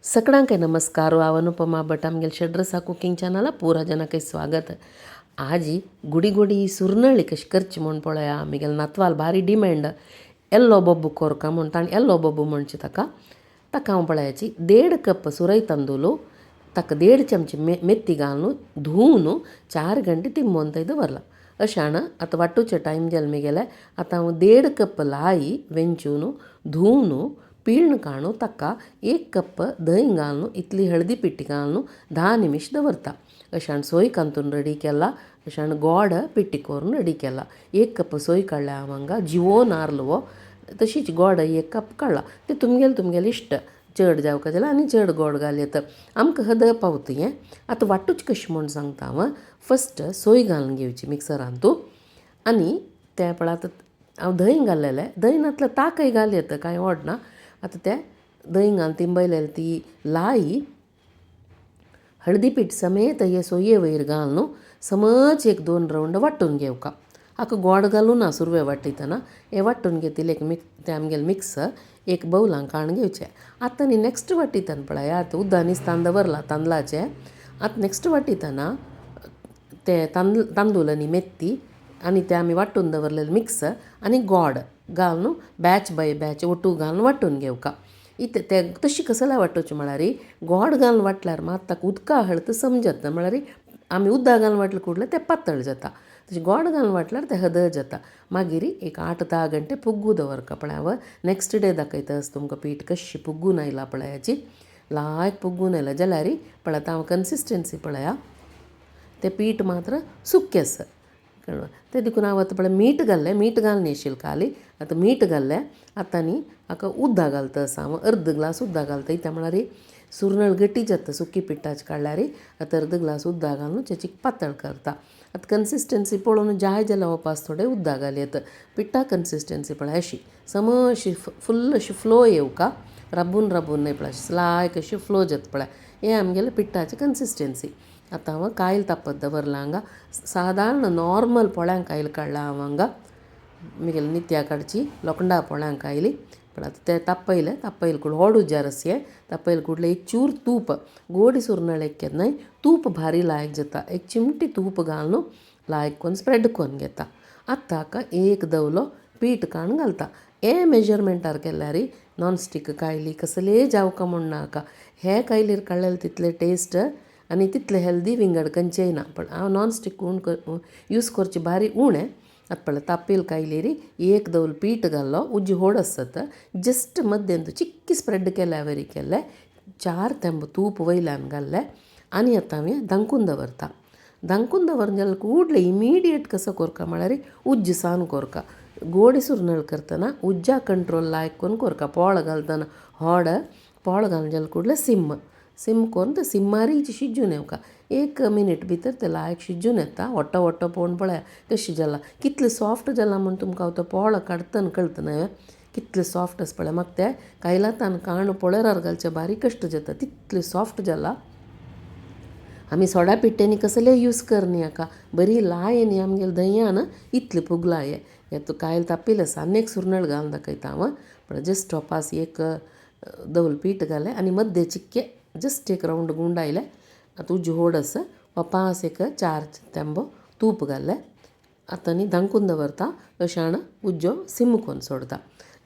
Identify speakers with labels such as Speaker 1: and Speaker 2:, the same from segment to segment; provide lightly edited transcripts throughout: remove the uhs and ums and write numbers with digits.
Speaker 1: सकडांके नमस्कार. हांव अनुपमा भट, आमगेले षड्रसा कुकिंग चॅनला पुरा जनाक स्वागत. आज गुडी गोडी सुरनळी कशी करची म्हूण पळया. आमगेले नातवाल भारी डिमांड येल्लो बब्बू कोरका म्हूण, ताणें येल्लो बब्बू म्हणचे ताका. ताका हांव पळयाची 1.5 कप सुरय तांदूळ, ताका 1.5 चमचे मेथी घालून धुवन 4 गंटे तिंबोवन थंय दवरला. अशान आतां वांटूचे टायम जाल मेगेले. आतां हांव 1.5 कप लाई वेंचून धुवन पिळून काडून ताका 1 कप दही घालून इतली हळदी पिठी घालून 10 निमिश दवरता. अशान सोय कांतून रेडी केला. अशान गोड पिठी करून रेडी केला. 1 कप सोय काडल्या हांव हांगा, जिवो नारल हो, तशीच गोड 1 कप काडला. ते तुमगेले तुमगेले इश्ट, चड जावका जाल्यार आनी चड गोड घाल येता. आमकां हद पावता हें. आतां वांटूच कशें म्हूण सांगता हांव. फस्ट सोय घालून घेवची मिक्सरांतू आनी तें पळय आतां हांव दही घाल्लेलें, दही नासल्यार ताकय घाल येता, कांय व्हडना. आतां तें दही घालून तिंबयलेली ती लाई हळदी पीठ समेत हे सोये वयर घालून समज 1-2 रावंड वांटून घेवका. हाका गोड घालूं ना सुरवे वांटयतना. हें वांटून घेतिल्लें एक मिक्स तें आमगेलें मिक्स एक बावलान काडून घेवचें. आतां न्ही नेक्स्ट वांटयतना पळया, आतां उद्दां निस्तान दवरलां तांदळाचें. आतां नेक्स्ट वांटयतना ते तांदूळ आनी मेथी आनी ते आमी वांटून दवरलेलें मिक्स आनी गोड घालून बॅच बाय बॅच ओटू घालून वांटून घेवका. इतलें ते तशी कसल्या वांटूचे म्हळ्यार गोड घालून वांटल्यार मात ताका उदका हळत समजता, म्हळ्यार आमी उदक घालून वांटलें कुडलें तें पातळ जाता, तशें गोड घालून वांटल्यार तें हदळ जाता. मागीर एक 8-10 घंटे पुग्गू दवरका. पळय हांव नेक्स्ट डे दाखयता तुमकां पीठ कशी पुग्गून आयला पळयाची, लायक पुग्गून आयला जाल्यार पळय आतां हांव कन्सिस्टन्सी पळया, तें पीठ मात्र सुकें आसा. तें देखून हांव आतां पळय मीठ घाल्लें, मीठ घालून आशिल्लें खाली. आतां मीठ घाल्लें. आतां न्ही हाका उदक घालता आसा हांव, अर्द ग्लास उदक घालता. कित्याक म्हळ्यार सुरनळ गटी जाता सुकी पिठाची काडल्यार. आतां अर्द ग्लास उदक घालून चेची पातळ करता. आतां कन्सिस्टन्सी पळोवन जाय जाल्यार वपास थोडें उदक घाल येता. पिठा कन्सिस्टन्सी पळय अशी समज अशी फुल्ल अशी फ्लो येवका, राबून राबून न्हय पळय लायक अशी फ्लो जाता पळय. हें आमगेलें पिठाची कन्सिस्टन्सी. आतां हांव कायल तापत दवरलां हांगा, सादारण नॉर्मल पोळ्यांक कायल काडला हांव हांगा, म्हगेले नित्या काडची लोखंडा पोळ्यांक कायली. पण आतां तें तापयलें, तापयलें कूड होड उजार आसये तापयलें कुडलें एक चूर तूप, गोड सुरनळेक केन्नाय तूप भारी लायक जाता. एक चिमटी तूप घालून लायक कोन्न स्प्रेड कोन्न घेता. आतां ताका 1 दवलो पीठ काडून घालता. हे मेजरमेंटार केल्यार नॉन स्टीक कायली कसलेय जावका म्हूण नाका, हे कायलीर काडलेले तितले टेस्ट आनी तितले हेल्दी विंगड खंयचेय ना. पण हांव नॉन स्टीक उण यूज करची भारी उणें. आतां पळय तापेल कायलीर 1 दवल पीठ घालो, उज्जी होड आसत, जस्ट मद्देंत चिक्की स्प्रेड केल्या वरी केलें, 4 थेंब तूप वयल्यान घाल्लें आनी आतां हांवें धांकून दवरता. धांकून दवरून जाल्यार कुडलें इमिडिएट कसो कोरका म्हळ्यार उज्जी सान कोरका. गोड सुरनळ करतना उज्जा कंट्रोल लायक करून कोरका. पोळ घालतना होड पोळ घालून जाल्यार कुडलें सिम सिम करून ते सिम्मारी शिजून येवका. 1 मिनीट भितर ते लायक शिजून येता. वोटो वोटो पळोवन पळया कशें जालां, कितलें सॉफ्ट जालां म्हूण तुमकां हांव तो पोळ काडटना कळटना कितलें सॉफ्ट आसा पळय. म्हाका तें कायलातान काण पळेरार घालचें बारीक कश्ट जाता, तितलें सॉफ्ट जालां. आमी सोडा पिट्ट्यांनी कसलेय यूज करनी हाका, बरी लाय न्ही आमगेले दह्यान इतलें पुगला हें. हें कायल तापिल्लें आसा, आनी एक सुरनळ घालून दाखयता हांव. पळय जस्ट टोपास 1 दवल पीठ घालें आनी मद्दे चिक्के जस्ट एक रावंड गुंडायलें. आतां उज्जी होड आसा, पांच एक 4 थेंबो तूप घाल्लें. आतां न्ही धांकून दवरता. अशान उज्जो सिम करून सोडता.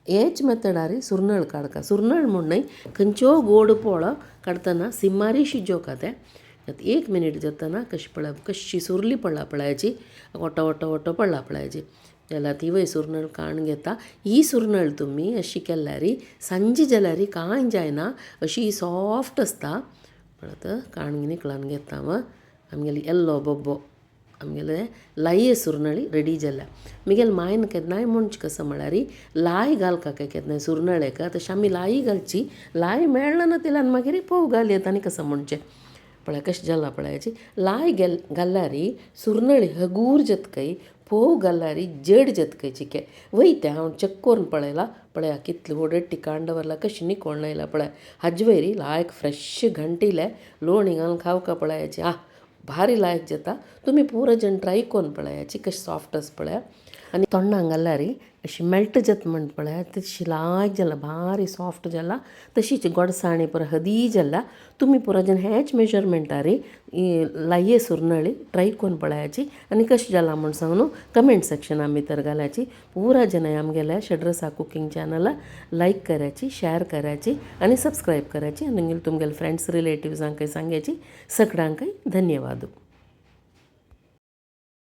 Speaker 1: हेच मेथडार सुरनळ काडका. सुरनळ म्हूण न्हय, खंयच्यो गोड पोळ काडटना सिमारी शिजोवका तें. आतां 1 मिनीट जातना कशी पळय कशी सुरली पडला पळयाची, ओटो ओटो ओटो पडला पळयाची. जाल्यार तिवूय सुरनळ काडून घेता. ही सुरनळ तुमी अशी केल्यार सांजे जाल्यार कांय जायना, अशी सॉफ्ट आसता. पळय आतां काडून निकळान घेता हांव. आमगेली येल्लो बब्बो आमगेले लाये सुरनळी रेडी जाल्या. म्हगेले मायन केन्नाय म्हणचें कसो म्हळ्यार लाय घालका काय केन्नाय सुरनळेक, तशें आमी लाय घालची, लाय मेळना ना तिल्यान मागीर पोव घाल येता आनी कसो म्हणचें. पळय कशें जालां पळयाची. लाय घाल्यार सुरनळी हगूर जातकय, फोव घाल्यार जड जातकय चिके वयता. हांव चॅक करून पळयलां, पळया कितली व्हड कांड दवरला कशी निकोण आयला पळय. हाजे वयर लायक फ्रेश घांटिलें लोणी घालून खावका पळयाची, आह भारी लायक जाता. तुमी पुरो जण ट्राय करून पळयाची कशें सॉफ्ट आसा पळया. आनी तोंडांक घाल्यार अशी मेल्ट जाता म्हण पळया तशी लायक जाला, भारी सॉफ्ट जाला. तशीच गोडसाणी पुरा हदी जाला. तुमी पुरा जन हेच मेजरमेंटारी लाये सुरनळी ट्राय करून पळयाची आनी कशें जाला म्हूण सांग न्हू कमेंट सेक्शना भितर घालाची. पुरा जनाय आमगेल्या षड्रसा कुकींग चॅनला लायक करायची, शेअर करायची आनी सबस्क्रायब करायची आनी तुमगेले फ्रेंड्स रिलेटिव्सांकय सांगायची. सगळ्यांकय धन्यवाद.